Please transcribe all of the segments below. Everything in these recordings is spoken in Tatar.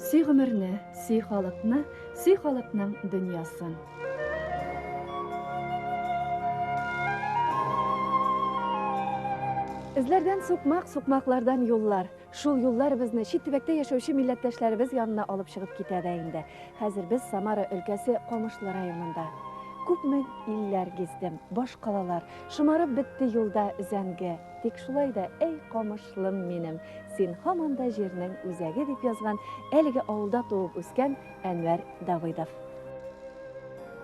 Сөй гомерне, сөй халыкны, сөй халыкның дөньясын. Эзләрдән сукмак, сукмаклардан юллар. Шул юллар безне чит төбәктә яшәүче милләттәшләребез янына алып чыгып китә дә инде. Хәзер без Самара өлкәсе Камышлы районында. Күпме илләр гиздем, башкалалар, шомарып бетте юлда өзәңге. Тик шулай да, әй, Камышлым минем, син һаман да җирнең үзәге, дип язган әлеге авылда туып үскән Әнвәр Давыдов.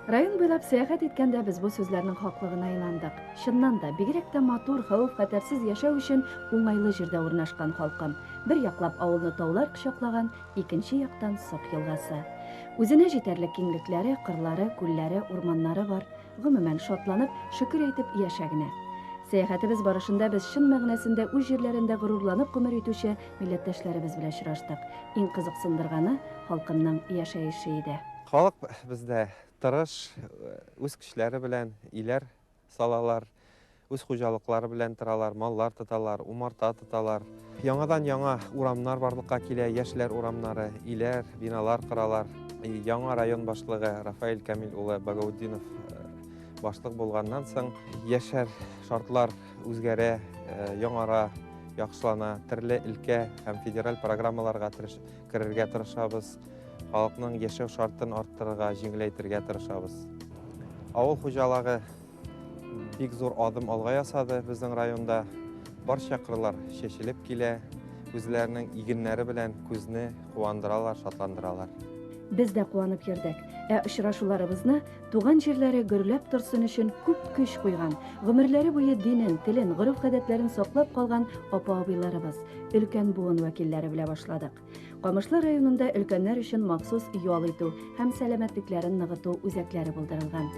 Район буйлап сәяхәт иткәндә без бу сүзләрнең хаклыгына инандык. Чыннан да, бигрәк тә матур, хәвеф-хәтәрсез яшәү өчен уңайлы җирдә урнашкан халкым. Бер яклап авылны таулар кочаклаган, икенче яктан Сок елгасы. Үзенә җитәрлек киңлекләре, кырлары, күлләре, урманнары бар. Гомумән, шатланып, шөкер әйтеп яшә генә. Сәяхәтебез барышында без чын мәгънәсендә үз җирләрендә горурланып гомер итүче милләттәшләребез белән очраштык. Иң кызыксындырганы, халкымның яшәеше иде. Халык бездә тырыш, үз көчләре белән өйләр салалар, үз хуҗалыклары белән торалар, маллар тоталар, умарта тоталар. Яңадан-яңа урамнар барлыкка килә, яшьләр урамнары, өйләр, биналар коралар. Яңа район башлыгы Рафаэль Камил улы Багаутдинов башлык булганнан соң яшәр шартлар үзгәрә, яңара, яхшылана. Төрле өлкә һәм федераль программаларга керергә тырышабыз. Халыкның яшәү шартын арттырырга, җиңеләйтергә тырышабыз. Авыл хуҗалыгы бик зур адым алга ясады безнең районда. Барча кырлар чәчелеп килә, үзләренең игеннәре белән күзне куандыралар, шатландыралар. Без дә куанып йөрдек. Ә очрашуларыбызны туган җирләре гөрләп торсын өчен күп көч куйган, гомерләре буе динен, телен, гореф-гадәтләрен саклап калган апа-абыйларыбыз, өлкән буын вәкилләре белә башладык. Камышлы районында өлкәннәр өчен махсус ял итү һәм сәламәтлекләрен ныгыту үзәкләре булдырылган.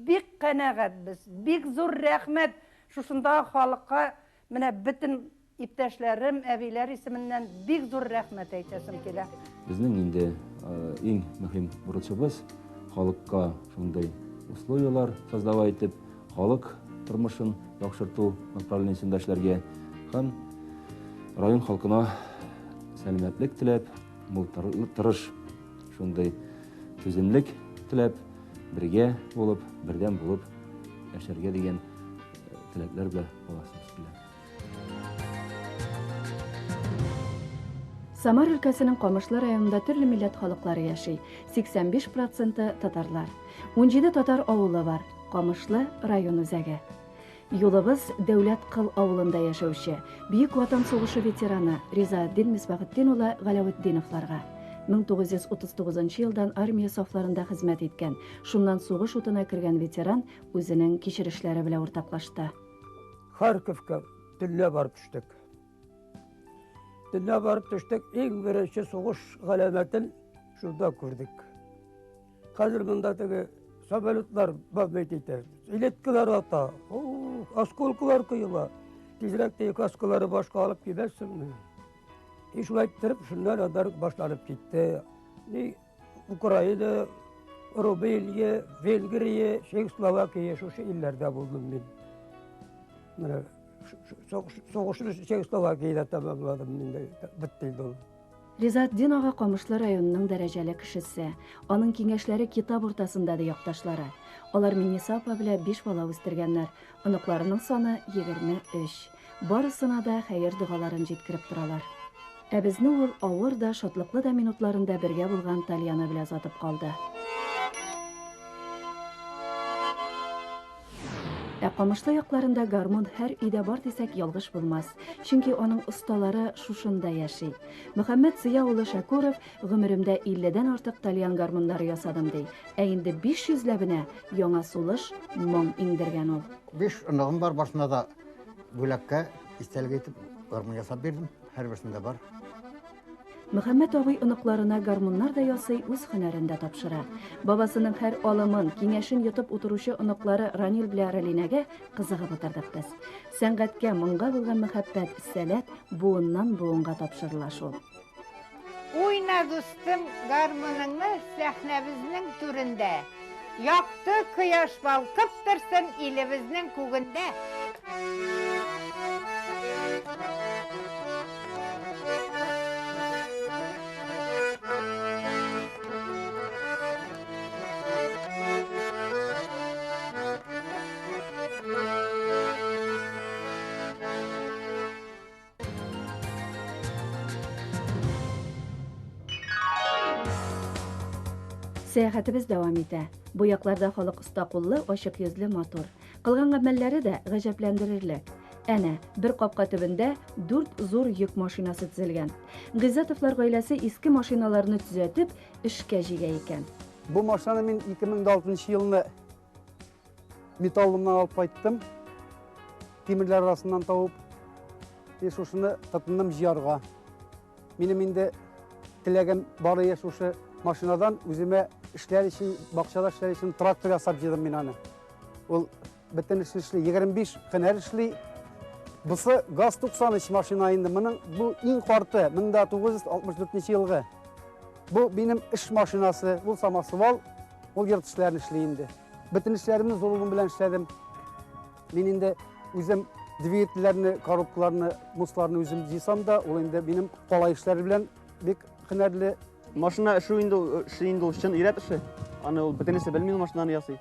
Бик канәгатьбез, бик зур рәхмәт шушындагы халыкка, менә бөтен иптәшләрем, әбиләр исеменнән бик зур рәхмәт әйтәсем килә. Безнең инде иң мөһим бурычыбыз халыкка шундый условияләр создавать итеп, халык тормышын яхшырту направлениесендә эшләргә һәм район халкына сәламәтлек теләп, мул тырыш шундый түземлек теләп, бергә булып, бердәм булып яшәргә дигән теләкләр белән каласыбыз килә. Самар өлкәсенең Камышлы районында төрле милләт халыклары яши. 85 проценты татарлар. 17 татар авылы бар. Камышлы район үзәге. Юлыбыз Дәүләт Кыл авылында яшәүче, Бөек Ватан сугышы ветераны Ризаэтдин Мисбахетдин улы Галәветдиновларга. 1939 елдан армия сафларында хезмәт иткән, шуннан сугыш утына кергән ветеран үзенең кичерешләре белән уртаклашты. Харьковка төнлә барып төштек. Төнлә барып төштек, иң беренче сугыш галәмәтен шунда күрдек. Хәзер монда теге самолетлар бомбить итә, элеткалар ата, осколкалар коела. Тизрәк теге каскалары башка алып киләсеңме? И шулай иттереп, шуннан аннары башланып китте. Ни Украина, Румыния, Венгрия, Чехословакия шушы илләрдә булдым мин. Менә сугышны Чехословакиядә тәмамладым мин, бетте инде ул. Ризаэтдин ага Камышлы районының дәрәҗәле кешесе. Аның киңәшләре китап уртасында, ди якташлары. Алар Минниса апа белән биш бала үстергәннәр. Оныкларының саны 23. Барысына да хәер-догаларын җиткереп торалар. Ә безне ул авыр да, шатлыклы да минутларында бергә булган тальяны белән озатып калды. Ә Камышлы якларында гармун һәр өйдә бар дисәк ялгыш булмас. Чөнки аның осталары шушында яши. Мөхәммәт Зыя улы Шәкүров гомеремдә 50дән артык тальян гармуннары ясадым ди. Ә инде 500 ләбенә яңа сулыш, моң иңдергән ул. Биш оныгым бар, барсына да бүләккә истәлек итеп гармун ясап бирдем. Һәрберсендә бар. Мөхәммәт абый оныкларына гармуннар да ясый, үз һөнәрен дә тапшыра. Бабасының һәр алымын, киңәшен йотып утыручы оныклары Ранил белән Ралинәгә кызыгып утырдык без. Сәнгатькә, моңга булган мәхәббәт, сәләт буыннан буынга тапшырыла шул. Уйна, дустым, гармуныңны сәхнәбезнең түрендә. Якты кояш балкып торсын илебезнең күгендә. Сәяхәтебез дәвам итә. Бу якларда халык оста куллы, ачык йөзле, матур. Кылган гамәлләре дә гаҗәпләндерерлек. Әнә, бер капка төбендә дүрт зур йөк машинасы тезелгән. Гыйззәтовлар гаиләсе иске машиналарны төзәтеп, эшкә җигә икән. Бу машинаны мин 2006 елны металломнан алып кайттым. Тимерләр арасыннан табып, и шушыны тотындым җыярга. Минем инде теләгем бар иде шушы машинадан үземә эшләр өчен, бакчада эшләр өчен трактор ясап җыйдым мин аны. Ул бөтен эшне эшли, 25 һөнәр эшли. Бусы ГАЗ-93 машина инде. Моның бу иң карты, 1964 елгы. Бу минем эш машинасы, ул самосвал, ул йорт эшләрен эшли инде. Бөтен эшләремне зур улым белән эшләдем. Мин инде үзем двигательләрне, коробкаларны, мусларны үзем җыйсам да, ул инде минем калай эшләре белән бик һөнәрле. Машина эше инде ул, эше инде ул чын ир-ат эше. Аны ул бөтенесе белми ул машинаны ясый.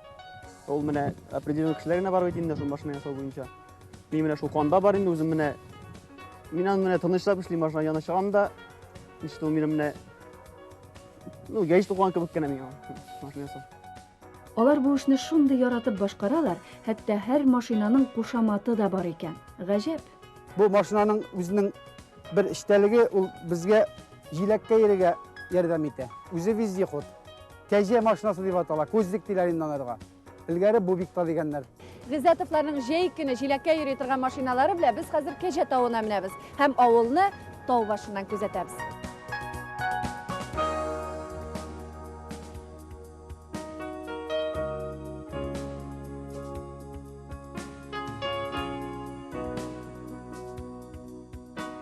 Ул менә определенный кешеләр генә бар бит инде шул машина ясау буенча. Мин менә шул канда бар инде үзем менә. Мин аны менә тынычлап эшлим машина янына чыгам да, ничек ул минем менә ну, яич тукыган кебек кенә миңа машина ясау. Алар бу эшне шундый яратып башкаралар, хәтта һәр машинаның кушаматы да бар икән. Гаҗәп! Бу машинаның үзенең бер эчтәлеге, ул безгә җиләккә йөрергә ярдәм итә. Үзе вездеход. Кәҗә машинасы дип атала, козлик диләр инде анарга. Элгәре бубикта дигәннәр. Гыйззәтовларның җәй көне җиләккә йөри торган машиналары белән без хәзер Кәҗә тавына менәбез һәм авылны тау башыннан күзәтәбез.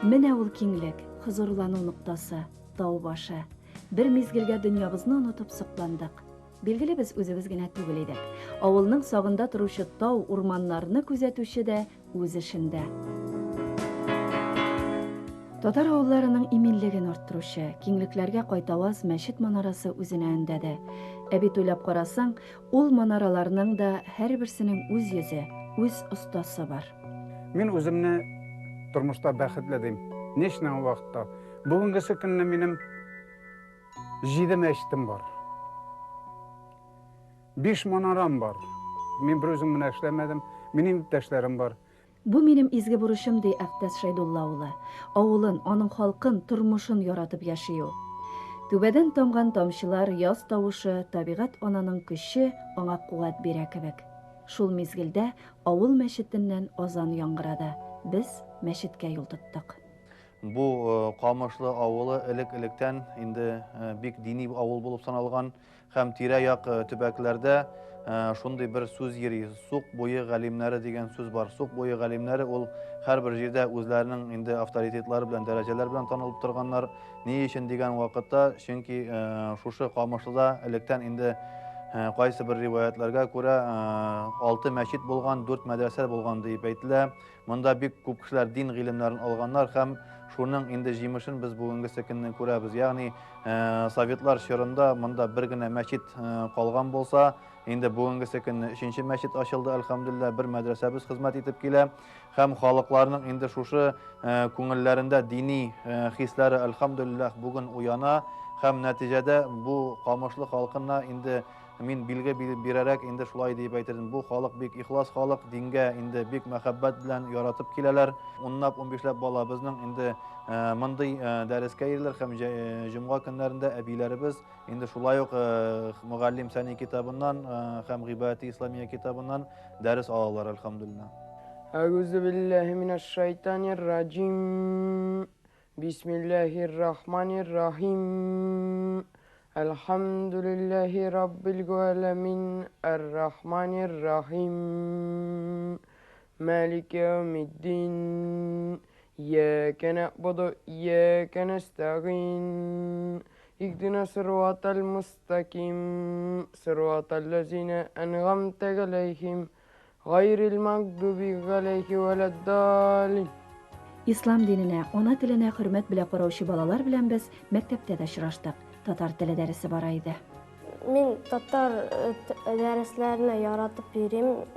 Менә ул киңлек, хозурлану ноктасы, тау башы. Бер мизгелгә дөньябызны онытып сокландык. Билгеле, без үзебез генә түгел идек. Авылның сагында торучы тау, урманнарны күзәтүче дә үз эшендә. Татар авылларының иминлеген арттыручы, киңлекләргә кайтаваз мәчет манарасы үзенә өндәде. Ә бит уйлап карасаң, ул манараларның да һәрберсенең үз йөзе, үз остасы бар. Мин үземне тормышта бәхетле дим. Ни өчен ул вакытта? Бүгенгесе көнне минем җиде мәчетем бар. Биш манарам бар. Мин бер үзем генә эшләмәдем. Минем иптәшләрем бар. Бу минем изге бурычым, ди Әхтәс Шәйдулла улы. Авылын, аның халкын, тормышын яратып яши ул. Түбәдән тамган тамчылар, яз тавышы, табигать ананың көче аңа куәт бирә кебек. Шул мизгелдә авыл мәчетеннән азан яңгырады. Без мәчеткә юл тоттык. Бу Камышлы авылы элек-электән инде бик дини авыл булып саналган һәм тирә-як төбәкләрдә шундый бер сүз йөри, Сук буе галимнәре дигән сүз бар. Сук буе галимнәре ул һәрбер җирдә үзләренең инде авторитетлары белән, дәрәҗәләр белән танылып торганнар. Ни өчен дигән вакытта, чөнки шушы Камышлыда электән инде кайсы бер риваятларга күрә 6 мәчет булган, 4 мәдрәсә булган дип әйтелә. Монда бик күп кешеләр дин гыйлемнәрен алганнар һәм шуның инде җимешен без бүгенгесе көнне күрәбез. Ягъни советлар чорында монда бер генә мәчет калган булса, инде бүгенгесе көнне өченче мәчет ачылды, әлхәмдүлилләһ, бер мәдрәсәбез хезмәт итеп килә. Һәм халыкларның инде шушы күңелләрендә дини хисләре, әлхәмдүлилләһ, бүген уяна һәм нәтиҗәдә бу Камышлы халкына инде Мин билге бирәрәк инде шулай диеп әйтер идем. Бу халык бик ихлас халык, дингә инде бик мәхәббәт белән яратып киләләр. Унлап, унбишләп бала безнең инде мондый дәрескә йөриләр һәм җомга көннәрендә әбиләребез инде шулай ук Мөгаллим Сәни китабыннан һәм Гыйбадәти Исламия китабыннан дәрес алалар, әлхәмдүлилләһ. Әгүзү билләһи минәш-шайтанир-раҗим. Бисмиллаһир рахманир рахим. Әлхәмдүлилләһи раббил галәмин. Ар-рахманир рахим. Малики яумиддин. Iyyaке нa'буду ва iyyaке nasta'in. اهدنا الصراط المستقيم صراط الذين أنعمت عليهم غير المغضوب عليهم ولا الضالين. Ислам диненә, ана теленә хөрмәт белән караучы балалар белән без мәктәптә дә очраштык. Татар теле дәресе бара иде. Мин татар дәресләренә яратып йөрим.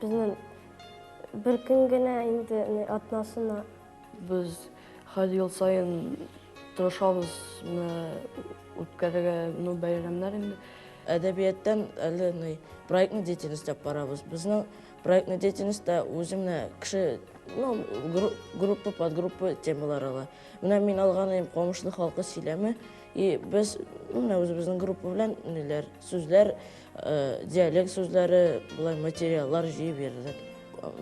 Безнең бер көн генә инде атнасына. Без һәр ел саен тырышабыз менә үткәрергә, ну, бәйрәмнәр инде. Әдәбияттан әле ни проектный деятельность дип барабыз. Безнең проектный деятельностьта үзе менә кеше, ну, группа, подгруппа темалар ала. Менә мин алган идем Камышлы халкы сөйләме, и без менә үзебезнең группа белән ниләр, сүзләр, диалект сүзләре, болай материаллар җыеп йөрдек.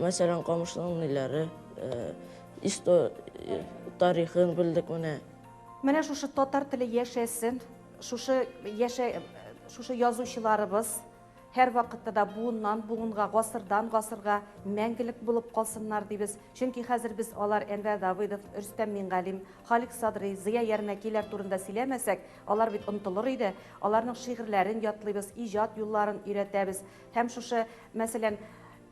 Мәсәлән, Камышлының ниләре, тарихын белдек менә. Менә шушы татар теле яшәсен, шушы яшә, шушы язучыларыбыз һәр вакытта да буыннан буынга, гасырдан гасырга мәңгелек булып калсыннар дибез. Чөнки хәзер без алар Әнвәр Давыдов, Рөстәм Мингалим, Халик Садрый, Зыя Ярмәкиләр турында сөйләмәсәк, алар бит онытылыр иде. Аларның шигырьләрен ятлыйбыз, иҗат юлларын өйрәтәбез. Һәм шушы, мәсәлән,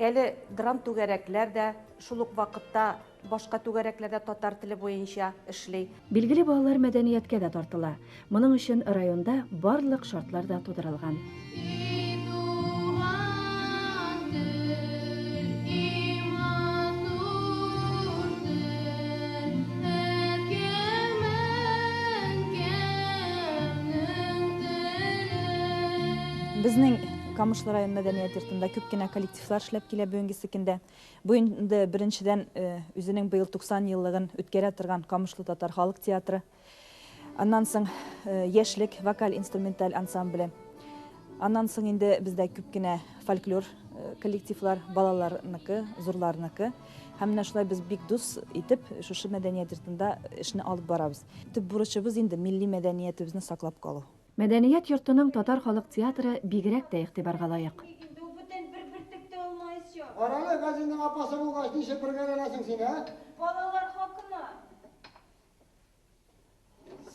әле драм түгәрәкләр дә шул ук вакытта башка түгәрәкләрдә татар теле буенча эшли. Билгеле, балалар мәдәнияткә дә тартыла. Моның өчен районда барлык шартлар да тудырылган. Безнең Камышлы район мәдәният йортында күп кенә коллективлар эшләп килә бүгенге көндә. Бу инде беренчедән үзенең быел 90 еллыгын үткәрә торган Камышлы татар халык театры. Аннан соң Яшьлек вокаль-инструменталь ансамбле. Аннан соң инде бездә күп кенә фольклор коллективлар, балаларныкы, зурларныкы. Һәм менә шулай без бик дус итеп шушы мәдәният йортында эшне алып барабыз. Төп бурычыбыз инде милли мәдәниятебезне саклап калу. Мәдәният йортының татар халык театры бигрәк тә игътибарга лаек. Карале, Газинең апасы булгач, ничек бергәләнәсең син, ә? Балалар хакына.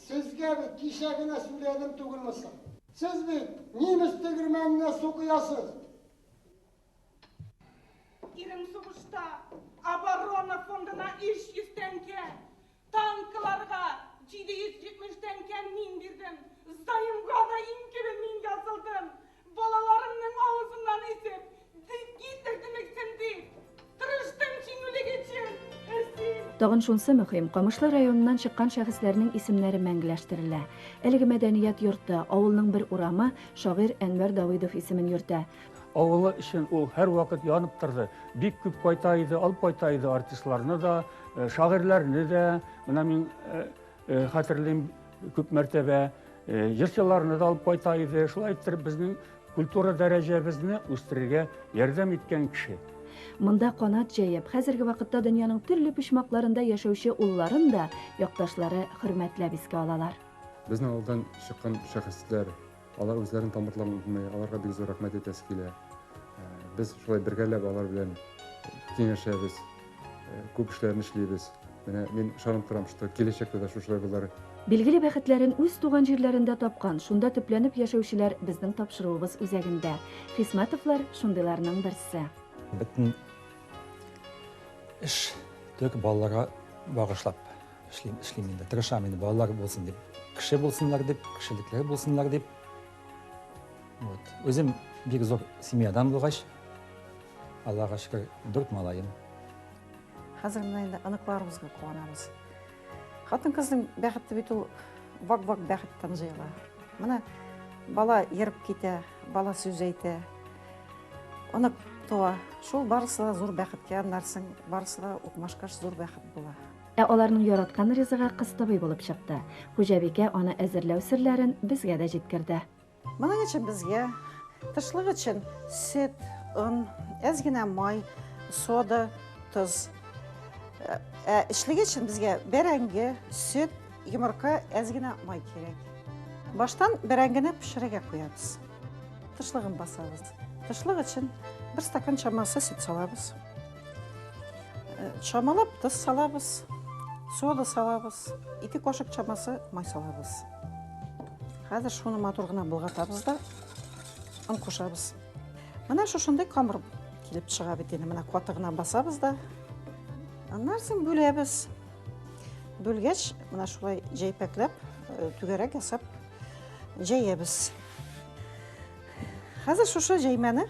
Сезгә бит кичә генә сөйләдем түгелме соң? Сез бит немец тегермәненә су коясыз. Ирем сугышта оборона фондына 300 тәңкә, танкларга 770 тәңкә мин бирдем. Займга да иң кебе мин язылдым. Балаларымның авызыннан исеп, Гитлер демексен дип, тырыштым җиңүлек өчен. Тагын шунсы мөһим, Камышлы районыннан чыккан шәхесләрнең исемнәре мәңгеләштерелә. Әлеге мәдәният йорты, авылның бер урамы шагыйрь Әнвәр Давыдов исемен йөртә. Авылы өчен ул һәрвакыт янып торды. Бик күп кайта иде, алып кайта иде артистларны да, шагыйрьләрне дә. Менә мин хәтерлим күп мәртәбә җырчыларны да алып кайта иде. Шулай иттереп безнең культура дәрәҗәбезне үстерергә ярдәм иткән кеше. Монда канат җәеп, хәзерге вакытта дөньяның төрле почмакларында яшәүче улларын да якташлары хөрмәтләп искә алалар. Безнең авылдан чыккан шәхесләр, алар үзләрен тамырларын онытмый, аларга бик зур рәхмәт әйтәсе килә. Без шулай бергәләп алар белән киңәшәбез, күп эшләрне эшлибез. Менә мин ышанып торам, что киләчәктә дә шушылай булыр. Билгеле бәхетләрен үз туган җирләрендә тапкан, шунда төпләнеп яшәүчеләр безнең тапшыруыбыз үзәгендә. Хисмәтовлар шундыйларның берсе. Бөтен эш төк балаларга багышлап эшлим, эшлим инде, тырышам инде балалар булсын дип, кеше булсыннар дип, кешелекле булсыннар дип. Вот. Үзем бик зур семьядан булгач, Аллага шөкер, 4 малаем. Хәзер менә инде оныкларыбызга куанабыз. Хатын-кызның бәхете бит ул вак-вак бәхеттән җыела. Менә бала ерып китә, бала сүз әйтә, онык туа. Шул барысы да зур бәхеткә, аннарсың барысы да укмашкач зур бәхет була. Ә аларның яраткан ризыгы кыстыбый булып чыкты. Хуҗабикә аны әзерләү серләрен безгә дә җиткерде. Моның өчен безгә тышлык өчен сөт, он, әз генә май, сода, тоз. Ә эчлеге өчен безгә бәрәңге, сөт, йомырка, әз генә май кирәк. Баштан бәрәңгене пешерергә куябыз. Тышлыгын басабыз. Тышлык өчен бер стакан чамасы сөт салабыз. Чамалап тоз салабыз, сода салабыз, 2 кашык чамасы май салабыз. Хәзер шуны матур гына болгатабыз да он кушабыз. Менә шушындый камыр килеп чыга бит инде. Менә каты гына басабыз да. Аннан соң бүләбез. Бүлгәч, менә шулай җәйпәкләп, түгәрәк ясап җәябез. Хәзер шушы җәймәне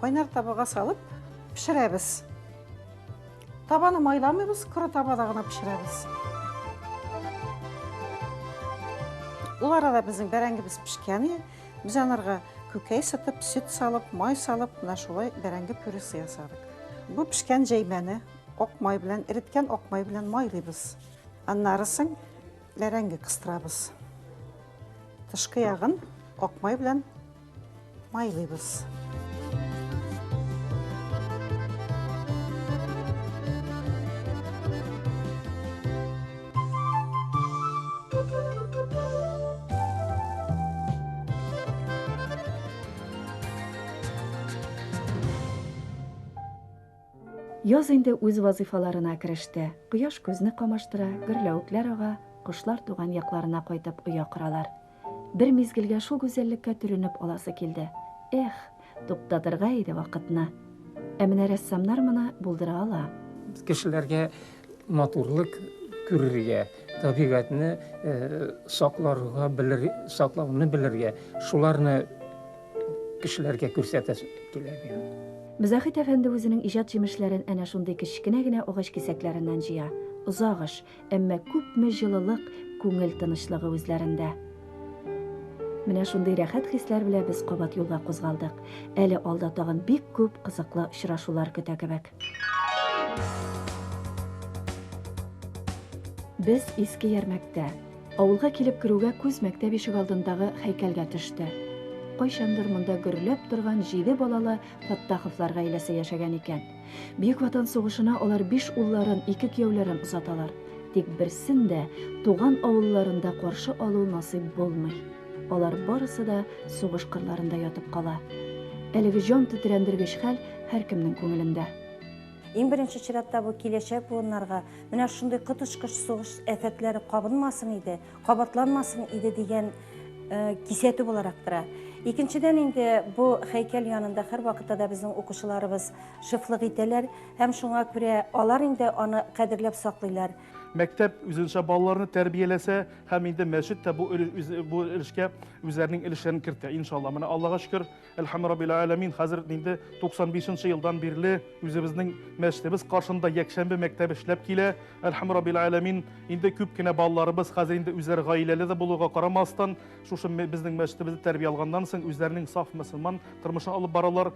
кайнар табага салып пешерәбез. Табаны майламыйбыз, коры табада гына пешерәбез. Ул арада безнең бәрәңгебез пешкән. Без анарга күкәй сытып, сөт салып, май салып, менә шулай бәрәңге пюресы ясадык. Бу пешкән җәймәне ак май белән, эреткән ак май белән майлыйбыз. Аннары соң бәрәңге кыстырабыз. Тышкы ягын ак май белән майлыйбыз. Яз инде үз вазыйфаларына кереште. Кояш күзне камаштыра, гөрләвекләр ага, кошлар туган якларына кайтып оя коралар. Бер мизгелгә шул гүзәллеккә төренеп аласы килде. Эх, туктатырга иде вакытны. Ә менә рәссамнар моны булдыра ала. Кешеләргә матурлык күрергә, табигатьне сакларга белер, саклауны белергә, шуларны кешеләргә күрсәтәсе килә миңа. Мөзәхит әфәнде үзенең иҗат җимешләрен әнә шундый кечкенә генә агач кисәкләреннән җыя. Озак эш, әмма күпме җылылык, күңел тынычлыгы үзләрендә. Менә шундый рәхәт хисләр белән без кабат юлга кузгалдык. Әле алда тагын бик күп кызыклы очрашулар көтә кебек. Без Иске Ярмәктә. Авылга килеп керүгә күз мәктәп ишек алдындагы һәйкәлгә төште. Кайчандыр монда гөрләп торган 7 балалы Фаттаховлар гаиләсе яшәгән икән. Бөек Ватан сугышына алар 5 улларын, 2 кияүләрен озаталар. Тик берсен дә туган авылларында каршы алу насыйп булмый. Алар барысы да сугыш кырларында ятып кала. Әлеге җан тетрәндергеч хәл һәркемнең күңелендә. Иң беренче чиратта бу киләчәк буыннарга менә шундый коточкыч сугыш афәтләре кабынмасын иде, кабатланмасын иде дигән кисәтү буларак тора. Икенчедән инде бу һәйкәл янында һәрвакытта да безнең укучыларыбыз шефлык итәләр һәм шуңа күрә алар инде аны кадерләп саклыйлар. Мәктәп үзенчә балаларны тәрбияләсә һәм инде мәчет тә бу өлешкә үзләренең өлешләрен кертә, иншалла. Менә Аллага шөкер, әлхәм раббил аләмин, хәзер инде 95 елдан бирле үзебезнең мәчетебез каршында якшәмбе мәктәбе эшләп килә. Әлхәм раббил аләмин, инде күп кенә балаларыбыз хәзер инде үзләре гаиләле дә булуга карамастан, шушы безнең мәчетебездә тәрбия алганнан соң үзләренең саф мөселман тормышын алып баралар.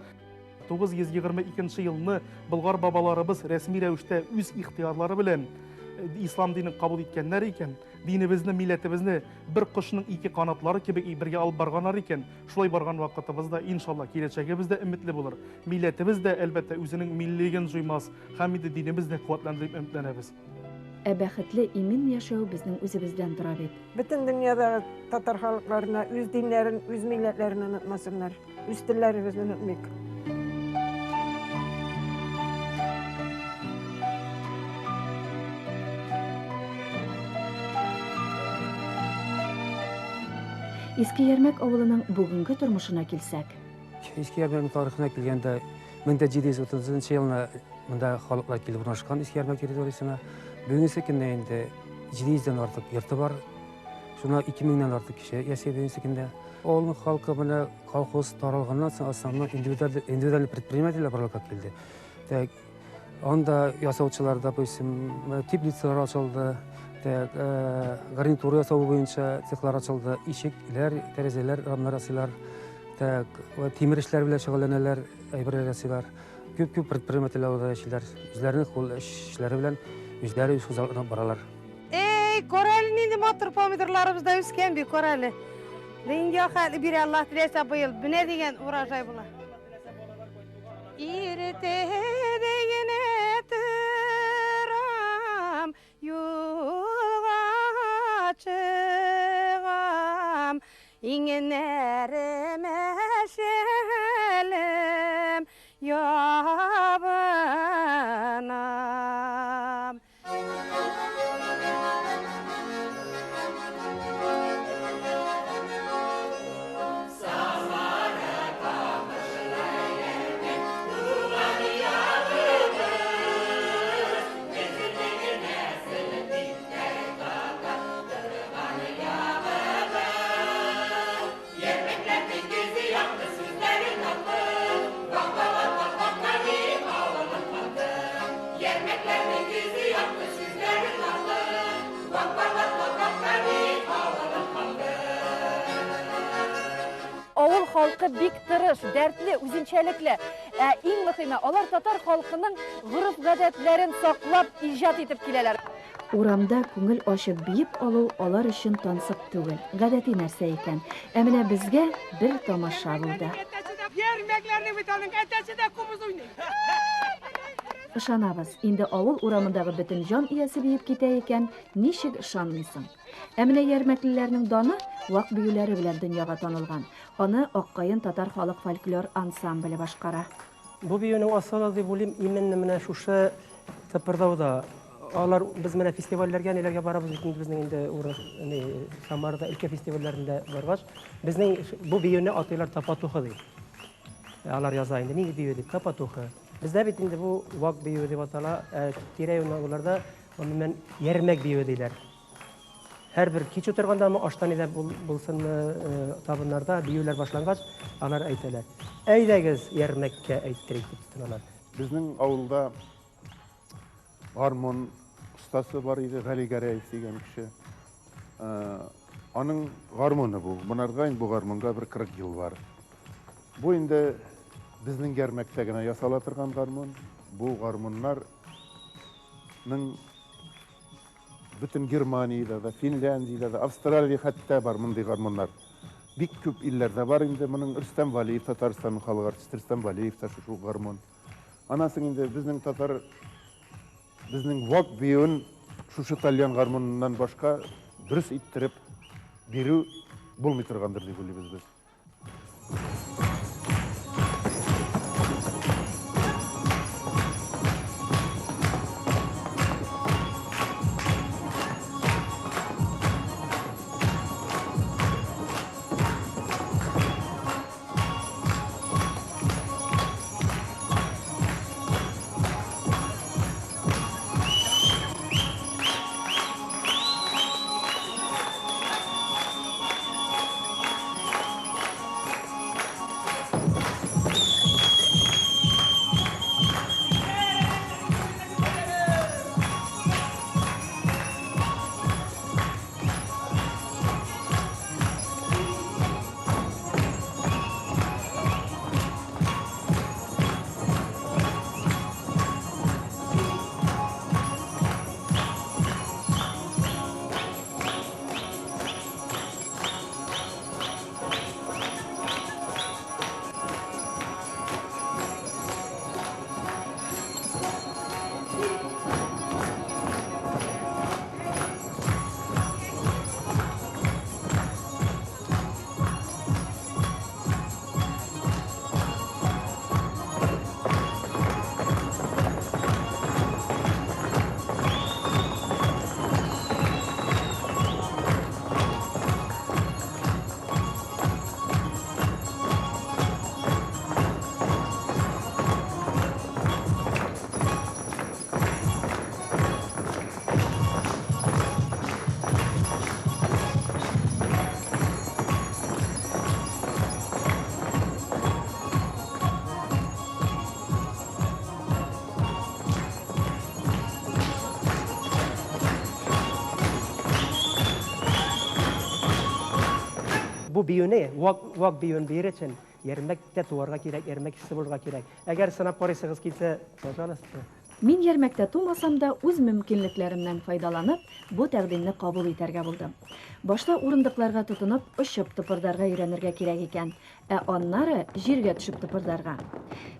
922 елны Болгар бабаларыбыз рәсми рәвештә үз ихтыярлары белән ислам динен кабул иткәннәр икән, динебезне, милләтебезне бер кошның ике канатлары кебек бергә алып барганнар икән, шулай барган вакытыбызда, иншалла, киләчәгебез дә өметле булыр. Милләтебез дә, әлбәттә, үзенең миллилеген җуймас һәм инде динебез дә куәтләнер дип өметләнәбез. Ә бәхетле, имин яшәү безнең үзебездән тора бит. Бөтен дөньядагы татар халыкларына үз диннәрен, үз милләтләрен онытмасыннар, үз телләребезне онытмыйк. Иске Ярмәк авылының бүгенге тормышына килсәк. Иске Ярмәкнең тарихына килгәндә, 1730 елны монда халыклар килеп урнашкан Иске Ярмәк территориясенә. Бүгенге көндә инде 700дән артык йорты бар. Шуна 2000-нән артык кеше яшәй бүгенге көндә. Авылның халкы менә колхоз таралганнан соң основной индивидуальный предпринимательләр барлыкка килде. Так, анда ясаучылар, допустим, теплицалар ачылды, так, гарнитура ясау буенча цехлар ачылды, ишекләр, тәрәзәләр, рамнар ясыйлар, так, тимер эшләр белән шөгыльләнәләр, әйберләр ясыйлар. Күп-күп предпринимательләр авылда яшиләр, үзләренең кул эшләре белән үзләре үз хуҗалыгына баралар. Эй, карале, нинди матур помидорларыбыз да үскән бит, карале. Дөнья хәле бирә Аллаһ теләсә быел менә дигән урожай була. Иртә генә торам. Иңнәремә шәлем ябынам. Авыл халкы бик тырыш, дәртле, үзенчәлекле. Ә иң мөхиме, алар татар халкының гореф-гадәтләрен саклап, иҗат итеп киләләр. Урамда күңел ачып биеп алу алар өчен тансык түгел, гадәти нәрсә икән. Ә менә безгә бер тамаша булды. Ярмәкләрнең бит аның әтәсе дә кубыз уйный. Ышанабыз, инде авыл урамындагы бөтен җан иясе биеп китә икән, ничек ышанмыйсың? Ә менә ярмәклеләрнең даны вак биюләре белән дөньяга танылган. Аны Аккаен татар халык фольклор ансамбле башкара. Бу биюнең асылы дип уйлыйм, именно менә шушы тыпырдауда. Алар без менә фестивальләргә ниләргә барабыз бит инде безнең инде урыс, ни, Самарада өлкә фестивальләрендә баргач, безнең бу биюне атыйлар тапатуха дип. Алар яза инде, нинди бию дип, тапатуха. Бездә бит инде бу вак биюе дип атала, ә тирә-юньдә авылларда гомумән ярмәк биюе диләр. Һәрбер кич утыргандамы, аштан әйдәп булсынмы, табыннарда биюләр башлангач, алар әйтәләр. Әйдәгез, ярмәккә әйттерик дип тотыналар. Безнең авылда гармун остасы бар иде, Гали Гәрәев дигән кеше. Аның гармуны бу. Монарга инде бу гармунга бер 40 ел бар. Бу инде безнең ярмәктә генә ясала торган гармун. Бу гармуннарның бөтен Германиядә дә, Финляндиядә дә, Австралия хәтта бар мондый гармуннар. Бик күп илләрдә бар инде моның. Рөстәм Валиев, Татарстанның халык артисты Рөстәм Валиев та шушы ук гармун. Аннан соң инде безнең татар, безнең вак биюен шушы тальян гармуныннан башка дөрес иттереп бирү булмый торгандыр дип уйлыйбыз без. Бу биюне, вак, вак биюен биер өчен Ярмәктә туарга кирәк, ярмәк кешесе булырга кирәк. Әгәр сынап карыйсыгыз килсә, пожалуйста. Мин Ярмәктә тумасам да, үз мөмкинлекләремнән файдаланып, бу тәкъдимне кабул итәргә булдым. Башта урындыкларга тотынып, очып тыпырдарга өйрәнергә кирәк икән, ә аннары җиргә төшеп тыпырдарга.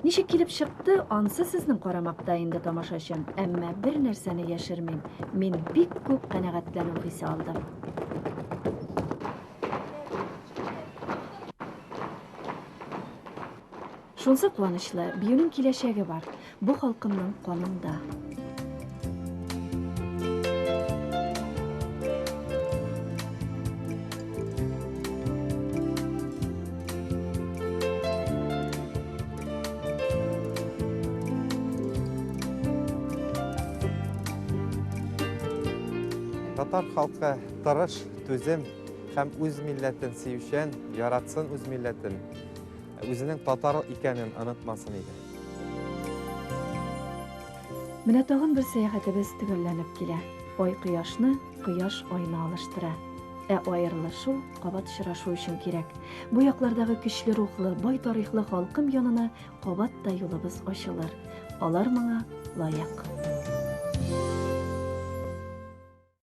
Ничек килеп чыкты, ансы сезнең карамакта инде, тамашачым, әмма бер нәрсәне яшермим, мин бик күп канәгатьләнү хисе алдым. Шунсы куанычлы, биюнең киләчәге бар, бу халкымның канында. Татар халкы тырыш, түзем һәм үз милләтен сөючән, яратсын үз милләтен, үзенең татар икәнен онытмасын иде. Менә тагын бер сәяхәтебез төгәлләнеп килә. Ай кояшны, кояш айны алыштыра. Ә аерылышу кабат очрашу өчен кирәк. Бу яклардагы көчле рухлы, бай тарихлы халкым янына кабат та юлыбыз ачылыр. Алар моңа лаек.